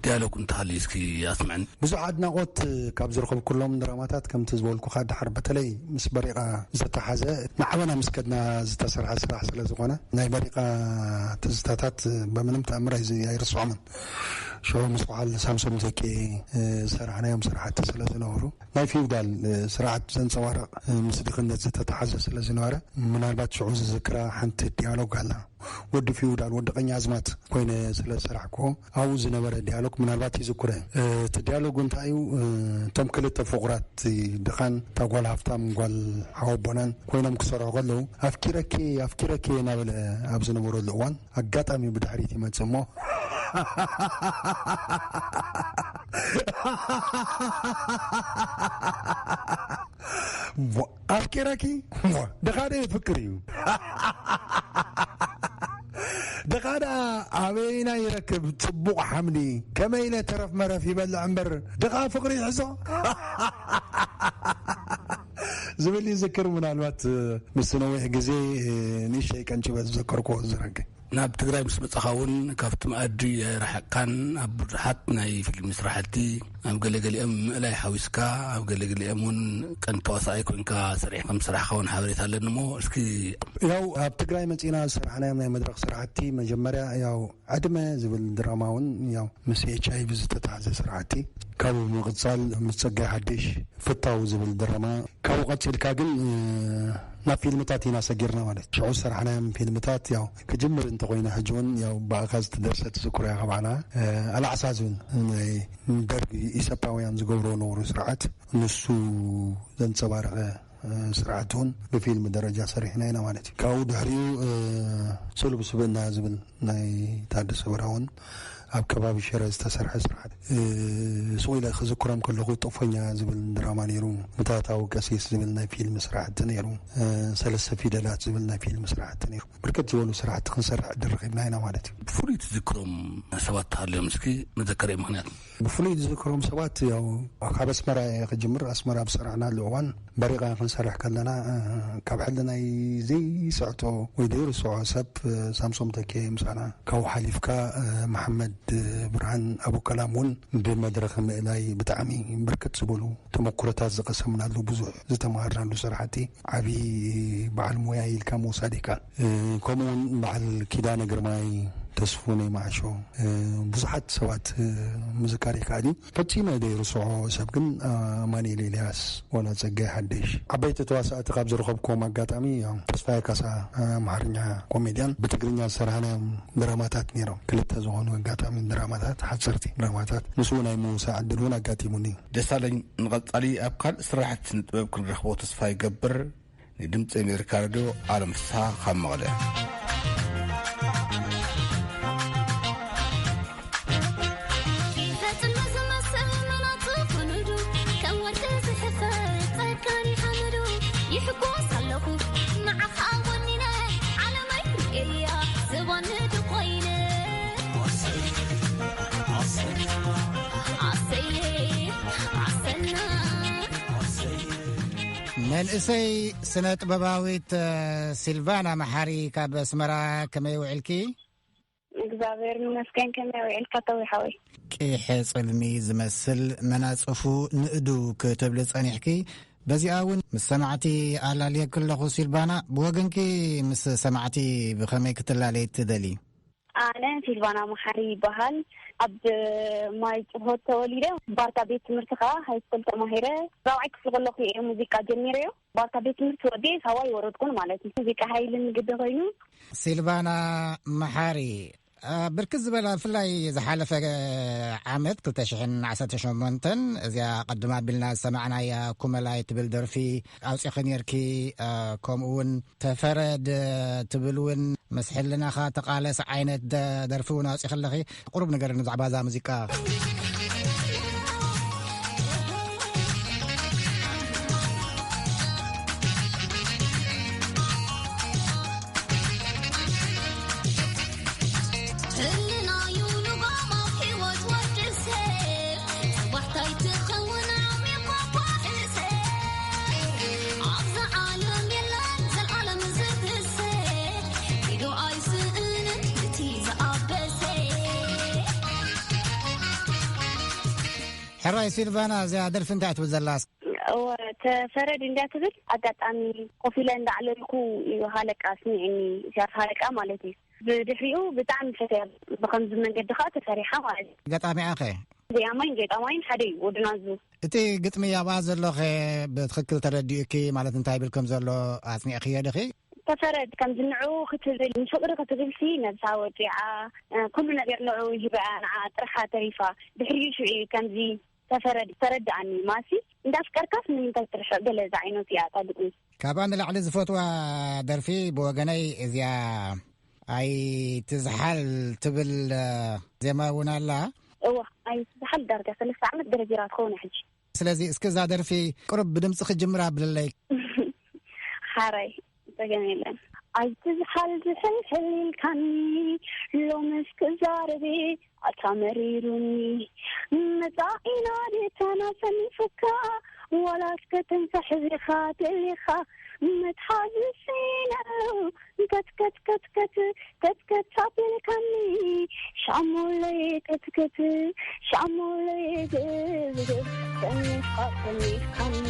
ዲያሎግ እንተሃልዩ እስኪ ኣስምዐኒ። ብዙሕ ኣድናቖት ካብ ዝረኸብኩሎም ድራማታት ከምቲ ዝበልኩኻ ድሓር በተለይ ምስ በሪቓ ዝተተሓዘ ንዓበና ምስ ከድና ዝተሰርሐ ስራሕ ስለ ዝኾነ ናይ በሪቓ ትዝታታት ብምንም ተኣምር ኣይዝ-፣ ኣይርስዖምን። ሽዑ ምስ በዓል ሳምሶም ዘኬ፣ እ፣ ዝሰራሕናዮም ስራሕቲ ስለ ዝነበሩ ናይ ፊውዳል፣ እ፣ ስርዓት ዘንጸባርቕ፣ እ፣ ምስ ድኽነት ዝተተሓዘ ስለ ዝነበረ ምናልባት ሽዑ ዝዝክራ ሓንቲ ዲያሎግ ኣላ። ወዲ ፊውዳል፣ ወዲ ቀኛዝማት ኮይነ ስለ ዝሰራሕኩዎ ኣብኡ ዝነበረ ዲያሎግ ምናልባት ይዝክረ። እ፣ እቲ ዲያሎግ እንታይ እዩ? እ፣ እቶም ክልተ ፍቑራት ድኻን እታ ጓል ሃፍታም ጓል ሓወቦናን ኮይኖም ክሰርሑ ከለዉ ኣፍቂረኪ፣ ኣፍቂረኪ እናበለ ኣብ ዝነበረሉ እዋን ኣጋጣሚ ብድሕሪት ይመጽእ እሞ ሞ-፣ ኣፍቂረኪ ሞ-፣ ድኻ ዶ የፍቅር እዩ? ድኻ ደኣ ኣበይና ይረክብ ጽቡቕ ሓምሊ? ከመይ ኢለ ተረፍ መረፍ ይበልዕ እምበር ድኻ ፍቕሪ ይሕዞ? ዝብል ይዝክር። ምናልባት ምስ ነዊሕ ግዜ ንእሽተይ ቀንጭበ ዝዘከርኩዎ ዝረገ። ናብ ትግራይ ምስ መጻኻ እውን ካብቲ መኣዲ ኣይረሓቕካን። ኣብ ብዙሓት ናይ ፊልም ስራሕቲ ኣብ ገለገሊኦም ምእላይ ሓዊስካ፣ ኣብ ገለገሊኦም እውን ቀንዲ ተዋሳኣይ ኮንካ ሰሪሕ ከም ስራሕካ እውን ሓበሬታ ኣለኒ እሞ እስኪ። ያው ኣብ ትግራይ መጺና ዝሰራሕናዮም ናይ መድረኽ ስራሕቲ መጀመርያ ያው ዕድመ ዝብል ድራማ እውን ያው ምስ ኤች ኣይ ቪ ዝተታሕዘ ስራሕቲ፣ ካብኡ ብምቕጻል ምስ ጸጋይ ሓድሽ ፍታው ዝብል ድራማ፣ ካብኡ ቀጺልካ ግን፣ እ፣ ናብ ፊልምታት ኢና ሰጊርና ማለት እዩ። ሽዑ ዝሰራሕናዮም ፊልምታት ያው ክጅምር እንተኾይነ ሕጂ እውን ያው ብኣኻ ዝተደርሰ ትዝክሮ ኢኻ ባዕላ፣ እ፣ ኣላዕሳ ዝብል ናይ ደርጊ ኢሰፓውያን ዝገብሮ ነበሩ ስርዓት ንሱ ዘንጸባረቐ፣ እ፣ ስርዓት እውን ብፊልም ደረጃ ሰሪሕና ኢና ማለት እዩ። ካብኡ ድሕሪኡ፣ እ፣ ስሉብ ስብእና ዝብል ናይ ታደሰ ብርሃ እውን ኣብ ከባቢ ሽረ ዝተሰርሐ ስርዓት፣ እ፣ ስቕ ኢለ ክዝክሮም ከለኹ ጦፎኛ ዝብል ድራማ ነይሩ። ምትሃታዊ ቀሲስ ዝብል ናይ ፊልም ስራሕቲ ነይሩ። እ፣ ሰለስተ ፊደላት ዝብል ናይ ፊልም ስራሕቲ ነይሩ። ብርክት ዝበሉ ስራሕቲ ክንሰርሕ ዕድል ረኺብና ኢና ማለት እዩ። ብፍሉይ ትዝክሮም ሰባት ተሃልዮም እስኪ መዘከሪ ምኽንያት? ብፍሉይ ዝዝክሮም ሰባት ያው ካብ ኣስመራ እየ ክጅምር። ኣስመራ ኣብ ዝሰራሕናሉ እዋን በሪቓ ክንሰርሕ ከለና፣ እ፣ ካብ ሕልናይ ዘይስዕቶ ወይ ዘይርስዖ ሰብ፣ እ፣ ሳምሶም ተኬ ምሳና፣ ካብኡ ሓሊፍካ፣ እ፣ መሓመድ ብርሃን ኣቡከላም እውን ብመድረኽ ምእላይ ብጣዕሚ ብርክት ዝበሉ ተመኩሮታት ዝቐሰምናሉ፣ ብዙሕ ዝተምሃርናሉ ስራሕቲ፣ ዓብዪ በዓል ሞያ ኢልካ ምውሳድ ይከኣል። እ፣ ከምኡ እውን በዓል ኪዳነ ግርማይ፣ ተስፉ ናይ ማዕሾ፣ እ፣ ብዙሓት ሰባት፣ እ፣ ምዝካር ይከኣል እዩ። ፈጺመ ዘይርስዖ ሰብ ግን፣ እ፣ ኣማኑኤል ኤልያስ፣ ዋላ ጸጋይ ሓደሽ፣ ዓበይቲ ተዋሳእቲ ካብ ዝረኸብኩዎም ኣጋጣሚ፣ ያው ተስፋዬ ካሳ፣ እ፣ ኣምሓርኛ ኮሜድያን፣ ብትግርኛ ዝሰራሕናዮም ድራማታት ነይሮም። ክልተ ዝኾኑ ኣጋጣሚ ድራማታት፣ ሓጸርቲ ድራማታት፣ ምስኡ ናይ ምውሳእ ዕድል እውን ኣጋጢሙኒ። ደሳለኝ፣ ንቐጻሊ ኣብ ካልእ ስራሕቲ ስነ ጥበብ ክንረኽቦ ተስፋ ይገብር። ንድምጺ ኣሜሪካ ሬድዮ፣ ኣለም ፍስሓ ካብ መቐለ። ፈጽሞ ዝመስል መናቱ ፍሉይ ዶ? ከም ወርቂ ዝሕፈር ጸጋኒ ሓመዱ። ይሕጎስ ኣለኹ ንዓኻ ወኒነ፣ ዓለመይ ርእየያ ዝባንድ ኮይነ። ኣሰየ፣ ኣሰና። መንእሰይ ስነ ጥበባዊት፣ እ፣ ሲልቫና መሓሪ ካብ ኣስመራ፣ ከመይ ውዕልኪ? እግዚኣብሔር ይመስገን። ከመይ ውዒልካ ተዊ ሓወይ? ቂሐ ጽልሚ ዝመስል መናጽፉ ንእዱ ክትብሊ ጸኒሕኪ። በዚኣ እውን ምስ ሰማዕቲ ኣላልየኪ ኣለኹ። ሲልቫና፣ ብወገንኪ ምስ ሰማዕቲ ብኸመይ ክትላለይ ትደሊ? ኣነ ሲልቫና መሓሪ ይበሃል። ኣብ ማይ ጭሆት ተወሊደ፣ ባርካ ቤት ትምህርቲ ከዓ ሃይስኩል ተማሂረ። ራብዓይ ክፍሊ ከለኹ እየ ሙዚቃ ጀሚረዮ። ባርካ ቤት ትምህርቲ ወዲኤ ሳዋ ይወረድኩን ማለት እዩ። ሙዚቃ ሃይልን ግዲ ኮይኑ። ሲልቫና መሓሪ፣ አ፣ ብርክት ዝበላ፣ ብፍላይ ዝሓለፈ ዓመት ክልተ ሽሕን ዓሰርተ ሸሞንተን፣ እዚኣ ቅድም ኣቢልና ዝሰማዕናያ ኩመላይ ትብል ደርፊ ኣውፂኺ ነይርኪ። አ፣ ከምኡ እውን ተፈረድ ትብል እውን ምስ ሕልናኻ ተቓለስ ዓይነት ደ-፣ ደርፊ እውን ኣውፂኺ ኣለኺ። ቁሩብ ንገርኒ ብዛዕባ እዛ ሙዚቃ። ህልናዩ ልጓም ኣብ ህይወት ወዲ ሰብ፣ ጽባሕታይ ትኸውን ዓሚቕ ኳኳ ሕሰ። ኣብዛ ዓለም የለን ዘልኣለም ዝትሰ፣ ኢዱ ኣይስእንን እቲ ዝኣበሰ። ሕራይ ሲልቫና፣ እዚኣ ደርፊ እንታይ ትብል ዘላ? እወ፣ ተፈረድ እንድያ ትብል። ኣጋጣሚ ኮፍ ኢለ እንዳዕለልኩ እዩ ሃለቃ ኣስሚዕኒ፣ ኢሳያስ ሃለቃ ማለት እዩ። ብድሕሪኡ ብጣዕሚ ፈትያ፣ ብኸምዚ መንገዲ ከዓ ተፈሪሓ ማለት እዩ። ገጣሚኣ ኸ? ዜማይን ገጣማይን ሓደ እዩ፣ ወዲ ናዙ። እቲ ግጥሚ ኣብኣ ዘሎ ኸ ብትኽክል ተረዲኡኪ? ማለት እንታይ ይብል ከም ዘሎ ኣጽኒዕክዮ ዲኺ? ተፈረድ ከም ዝንዑ ክትብል፣ ንፍቕሪ ክትብልሲ ነብሳ ወጺዓ፣ ኩሉ ነገር ንዑ ሂባያ፣ ንዓ ጥርሓ ተሪፋ። ድሕሪኡ ሽዑ እዩ ከምዚ ተፈረድ፣ ተረድኣኒ። ማሲ፣ እንዳፍቀርካስ ንምንታይ ትርሕቕ? ገለ ዝዓይነቱ እያ እታ ግጥሚ። ካብኣ ንላዕሊ ዝፈትዋ ደርፊ ብወገነይ እዚኣ ኣይትዝሓል ትብል ዜማ እውን ኣላ። እዋ፣ ኣይትዝሓል ዳርጋ ሰለስተ ዓመት ገረጊራ ትኸውን ሕጂ። ስለዚ እስኪ እዛ ደርፊ ቁሩብ ብድምፂ ክጅምራ ኣብለለይ። ሓራይ፣ ጸገም የለን። ኣይትዝሓል ዝሕልሕል ኢልካኒ፣ ሎምስ ክዛረብ ኣታ መሪሩኒ። መጻኢና ድታና ሰኒፉካ፣ ዋላስ ከተንሳሕብ ኢኻ ደሊኻ፣ መትሓዚ ስኢነሉ። ከትከት ከትከት ከትከት ኣቢልካኒ፣ ሻሙለይ ከትከት ሻሙለይ ግብግብ፣ ሰኒፍካ ሰኒፍካኒ።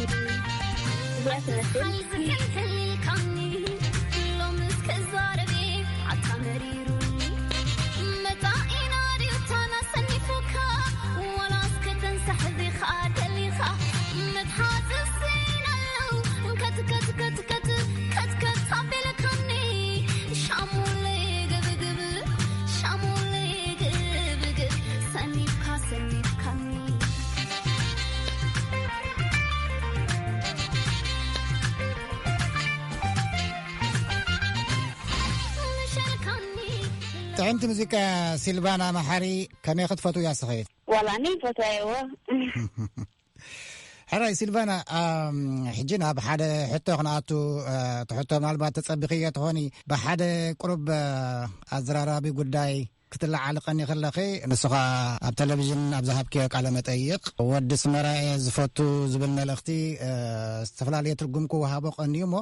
እዚኣ ትመስል። ሓይዚ ሕልሕል ኢልካኒ፣ ሎምስ ክዛረብ ኣታ መሪሩኒ። መጻኢና ድዩ ታና ሰኒፉካ፣ ዋላስ ከተንሳሕብ ኢኻ ደሊኻ፣ መትሓዚ ስኢነሉ። ከትከት ከትከት ከትከት ኣቢልካኒ፣ ሻሙለይ ግብግብ ሻሙለይ ግብግብ፣ ሰኒፍካ ሰኒፍካኒ። ጥዕምቲ ሙዚቃ። ሲልቫና መሓሪ፣ ከመይ ክትፈትውያ እስኺ? ዋላ ኣነ ይፈትዋ እየ። ሕራይ ሲልቫና፣ ኣም፣ ሕጂ ናብ ሓደ ሕቶ ክንኣቱ። እ፣ እቲ ሕቶ ምናልባት ተጸቢኽዮ ትኾኒ። ብሓደ ቁሩብ፣ እ፣ ኣዘራራቢ ጉዳይ ክትለዓሊ ቀኒኺ ኣለኺ። ንሱ ኸኣ ኣብ ቴሌቪዥን ኣብ ዝሃብክዮ ቃለ መጠይቕ፣ ወዲ ኣስመራ እየ ዝፈቱ ዝብል መልእኽቲ፣ እ፣ ዝተፈላለየ ትርጉም ክወሃቦ ቀንዩ እሞ፣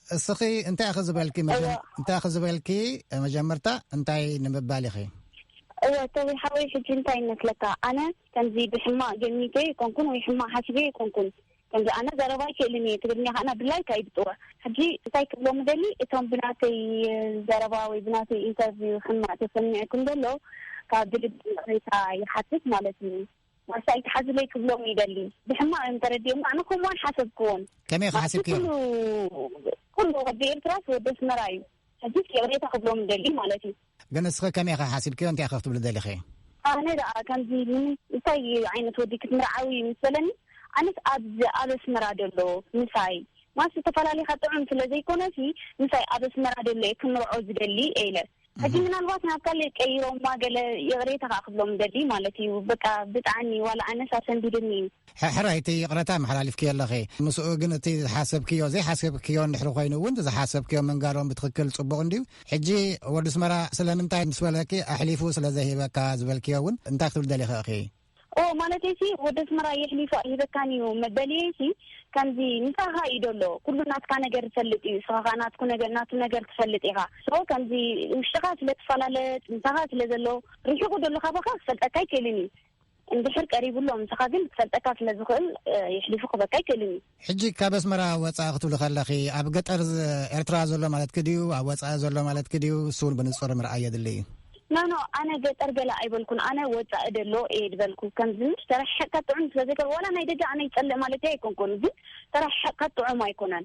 እስኺ እንታይ ኢኺ ዝበልኪ? መጀ-፣ እዋ። እንታይ ኢኺ ዝበልኪ? መጀመርታ እንታይ ንምባል ኢኺ? እወ፣ ተወይ ሓወይ፣ ሕጂ እንታይ ይመስለካ? ኣነ ከምዚ ብሕማቕ ገሚተ ኣይኮንኩን ወይ ሕማቕ ሓሲበ ኣይኮንኩን። ከምዚ ኣነ ዘረባ ኣይክእልን እየ፣ ትግርኛ ከኣ ድላይካ እዩ ዝጽውዕ። ሕጂ እንታይ ክብሎም እደሊ፣ እቶም ብናተይ ዘረባ ወይ ብናተይ ኢንተርቪው ሕማቕ ተሰሚዕኩም ዘሎ፣ ካብ ብልቢ ይቕሬታ ይሓትት ማለት እዩ። ዋሳ ኣይትሓዙለይ ክብሎም ይደሊ። ብሕማቕ እዮም ተረዲኦም፣ ኣነ ከምኡ ኣይሓሰብክዎን። ከመይ ማለት ሓሲብክዮ? ኩሉ፣ ኩሉ ወዲ ኤርትራስ ወዲ ኣስመራ እዩ። ሕጂስ ይቕሬታ ክብሎም ይደሊ ማለት እዩ። ግን እስኺ ከመይ ኢኺ ሓሲብክዮ? እንታይ ኢኺ ክትብሊ ደሊኺ? ኣነ ደኣ ከምዚ ምን-፣ እንታይ ዓይነት ወዲ ክትምርዓዊ ምስ በለኒ፣ ኣነስ ኣብዚ ኣብ ኣስመራ ደሎ ምሳይ፣ ማለት ዝተፈላለየ ጥዑም ስለ ዘይኮነሲ፣ ምሳይ ኣብ ኣስመራ ደሎ እየ ክምርዖ ዝደሊ እየ ኢለ። ሕጂ እህ። ምናልባት ናብ ካልእ ቀይሮማ ገለ ይቕሬታ ከኣ ክብሎም ደሊ ማለት እዩ። በቃ ብጣዕሚ ዋላ ኣነስ ኣሰንቢድኒ እዩ። ሕራይ፣ እቲ ይቕረታ መሓላሊፍክዮ ኣለኺ። ምስኡ ግን እቲ ዝሓሰብክዮ፣ ዘይሓሰብክዮ እንድሕሪ ኮይኑ እውን፣ ዝሓሰብክዮ ምንጋሮም ብትኽክል ጽቡቕ እንድዩ። ሕጂ ወዲ ኣስመራ ስለምንታይ ምስ በለኪ፣ ኣሕሊፉ ስለ ዘይህበካ ዝበልክዮ እውን እንታይ ክትብል ደሊኺ ኢኺ? ኦ፣ ማለተይሲ ወዲ ኣስመራ የሕሊፉ ኣይህበካን እዩ መበልየይሲ፣ ከምዚ ምሳኻ እዩ ደሎ። ኩሉ ናትካ ነገር ዝፈልጥ እዩ። ንስኻ ከኣ ናትኩ ነገር፣ ናቱ ነገር ትፈልጥ ኢኻ። ሶ፣ ከምዚ ውሽጥኻ ስለ ትፈላለጥ፣ ምሳኻ ስለ ዘሎ፣ ርሒቑ ደሎ ካባኻ ክፈልጠካ ኣይክእልን እዩ። እንድሕር ቀሪቡ ኣሎ ምሳኻ ግን ክፈልጠካ ስለ ዝኽእል፣ እ፣ የሕሊፉ ክህበካ ኣይክእልን እዩ። ሕጂ ካብ ኣስመራ ወጻኢ ክትብሊ ከለኺ፣ ኣብ ገጠር ዝ-፣ ኤርትራ ዘሎ ማለትኪ ድዩ? ኣብ ወጻኢ ዘሎ ማለትኪ ድዩ? እሱ እውን ብንጹር ምርኣይ የድሊ እዩ። ኖ፣ ኖ፣ ኣነ ገጠር ገለ ኣይበልኩን። ኣነ ወጻኢ ደሎ እየ ዝበልኩ። ከምዚ ምስ ተረሓሕቕካ ጥዑም ስለ ዘይኮነ፣ ዋላ ናይ ደገ ኣነ ይጸልእ ማለት ኣይኮንኩን፣ ግን ተረሓሕቕካ ጥዑም ኣይኮነን።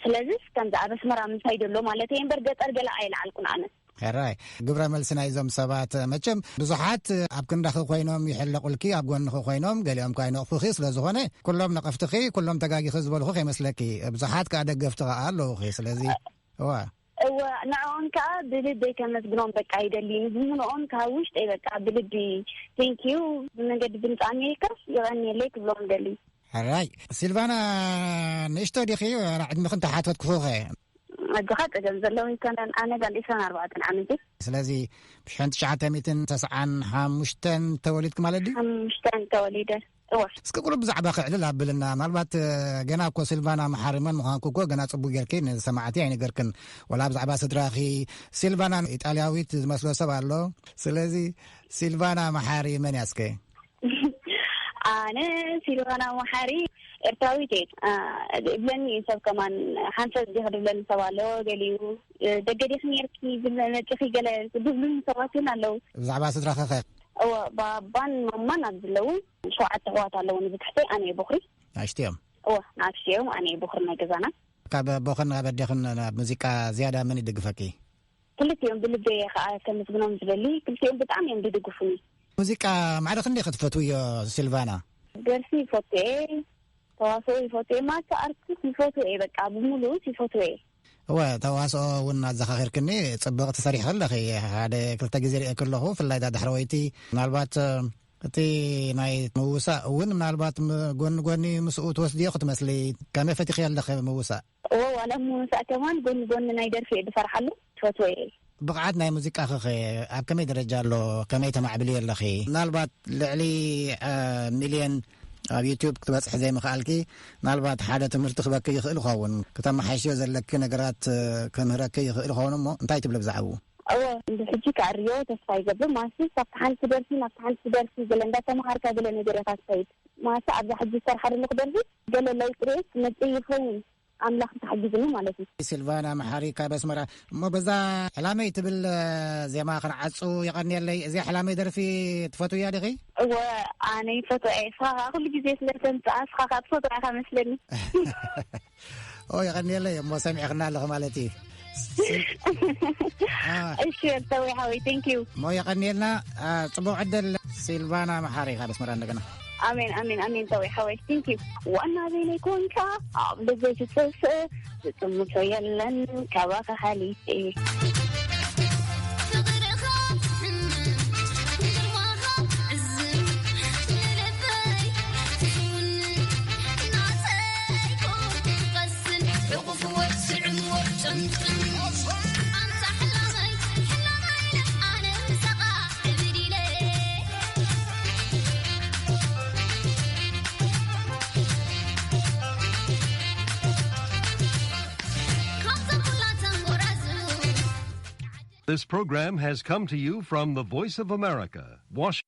ስለዚስ ከምዚ ኣብ ኣስመራ ምሳይ ደሎ ማለት እየ እምበር፣ ገጠር ገለ ኣይልዓልኩን ኣነ። ሕራይ፣ ግብረ መልሲ ናይዞም ሰባት፣ መቸም ብዙሓት ኣብ ክንዳኺ ኮይኖም ይሕለቑልኪ፣ ኣብ ጎንኺ ኮይኖም ገሊኦም ከኣ ይነቕፉኺ ስለ ዝኾነ፣ ኩሎም ነቐፍትኺ፣ ኩሎም ተጋጊኺ ዝበሉኺ ከይመስለኪ፣ ብዙሓት ከኣ ደገፍቲ ከኣ ኣለዉኺ። ስለዚ፣ እዋ። እወ፣ ንዕኦም ከኣ ብልበይ ከመስግኖም በቃ ይደሊ። ንዝምንኦም ካብ ውሽጠይ በቃ ብልቢ ቴንኪዩ፣ ብመንገዲ ድምፂ ኣሜሪካ ይቐንየለይ ክብሎም ደሊ። ሕራይ፣ ሲልቫና፣ ንእሽቶ ዲኺ? ዋላ ዕድመኺ እንተሓተትኩኺ። ኣጆኻ፣ ጸገም ዘለዎ ኣይኮነን። ኣነ ጓል ዕስራን ኣርባዕተን ዓመት እየ። ስለዚ፣ ብሽሕን ትሽዓተ ሚእትን ተስዓን ሓሙሽተን ተወሊድኪ ማለት ድዩ? ሓሙሽተን ተወሊደ። እወ። እስኪ ቁሩብ ብዛዕባኺ ዕልል ኣብልና። ምናልባት፣ እ፣ ገና እኮ ሲልቫና መሓሪ መን ምዃንኪ እኮ ገና ጽቡቕ ጌርኪ ንሰማዕቲ ኣይነገርክን። ወላ ብዛዕባ ስድራኺ፣ ሲልቫና ኢጣልያዊት ዝመስሎ ሰብ ኣሎ። ስለዚ፣ ሲልቫና መሓሪ መን እያ እስከ? ኣነ ሲልቫና መሓሪ ኤርትራዊት እየ። አ፣ እብለኒ እዩ ሰብ ከማን፣ ሓንሳብ ዲኺ ድብለኒ ሰብ ኣሎ፣ ገሊኡ፣ እ፣ ደገ ዲኺ ኔርኪ፣ ዝመ-፣ መጺኺ ገለ ዝብሉኒ ሰባት እውን ኣለዉ። ብዛዕባ ስድራኺ ኸ? እወ፣ ባባን ማማን ኣብዚ ኣለዉ። ሸውዓተ ኣሕዋት ኣለዉኒ ብትሕተይ፣ ኣነ እየ ቦኽሪ። ንኣሽቱ እዮም? እወ፣ ንኣሽቱ እዮም፣ ኣነ እየ ቦኽሪ ናይ ገዛና። ካብ ኣቦኽን ካብ ኣዴኽን ናብ ሙዚቃ ዝያዳ መን ይድግፈኪ? ክልቲኦም ብልበይ እየ ኸዓ ከመስግኖም ዝደሊ። ክልቲኦም ብጣዕሚ እዮም ዝድግፉኒ። ሙዚቃ ማዕረ ክንደይ ኢኺ ትፈትውዮ ሲልቫና? ደርፊ ይፈቱ እየ፣ ተዋስኦ ይፈቱ እየ፣ ማልቲ ኣርቲስት ይፈቱ እየ፣ በቃ ብምሉእ ይፈቱ እየ። እወ፣ ተዋስኦ እውን ኣዘኻኺርክኒ፣ ጽብቕቲ ሰሪሕኺ ኣለኺ። ሓደ ክልተ ግዜ ርእየኪ ኣለኹ፣ ብፍላይ እታ ዳሕረወይቲ። ምናልባት፣ እ፣ እቲ ናይ ምውሳእ እውን ምናልባት ም-፣ ጎኒ ጎኒ ምስኡ ትወስድዮ ክትመስሊ። ከመይ ፈቲኽዮ ኣለኺ ምውሳእ? እወ፣ ዋላ ምውሳእ ከማን ጎኒ ጎኒ ናይ ደርፊ እየ ዝሰርሓሉ፣ ትፈትዎ እየ። ብቕዓት ናይ ሙዚቃኺ ኸ ኣብ ከመይ ደረጃ ኣሎ? ከመይ ተማዕብልዮ ኣለኺ? ምናልባት ልዕሊ፣ እ፣ ሚልዮን ኣብ ዩቱብ ክትበጽሒ ዘይምኽኣልኪ፣ ምናልባት ሓደ ትምህርቲ ክበኪ ይኽእል ይኸውን። ክተመሓይሽዮ ዘለኪ ነገራት፣ እ፣ ክምህረኪ ይኽእል ይኸውን እሞ፣ እንታይ ትብሊ ብዛዕባኡ? እወ፣ እንድሕጂ ከዕርዮ ተስፋ ይገብር። ማለትሲ፣ ካብቲ ሓንቲ ደርፊ ናብቲ ሓንቲ ደርፊ ገለ እንዳተምሃርካ ገለ ነገር ኢኻ ትኸይድ። ማለትሲ፣ ኣብዛ ሕጂ ዝሰርሓ ዘለኹ ደርፊ ገለ ለውጢ ርእየ ክመጽእ ይኸውን። ኣምላኽ እንተሓጊዙኒ ማለት እዩ። ሲልቫና መሓሪ ካብ ኣስመራ። እሞ በዛ ሕላመይ ትብል፣ እ፣ ዜማ ክንዓጹ። የቐንየለይ። እዚኣ ሕላመይ ደርፊ ትፈትውያ ዲኺ? እወ፣ ኣነ ይፈትዋ እየ። እስኻ ኸዓ ኩሉ ግዜ ስለ ተምጽኣ፣ እስኻ ኸዓ ትፈትዋ ኢኻ መስለኒ። ኦ፣ የቐንየለይ። እሞ ሰሚዕኽና ኣለኺ ማለት እዩ። ሲል-፣ አ። እሺ፣ ተወይ ሓወይ፣ ቴንክ ዩ። እሞ የቐንየልና፣ አ፣ ጽቡቕ ዕድል። ሲልቫና መሓሪ ካብ ኣስመራ እንደገና። ኣሜን፣ ኣሜን፣ ኣሜን፣ ተወይ ሓወይ፣ ቴንክ ዩ። ዋና በይነይ ኮንካ፣ ኣብ ልበይ ትጠፍእ፣ ዝጥምቶ የለን፣ ካባኻ ሓሊፈ። This program has come to you from the Voice of America, Washington.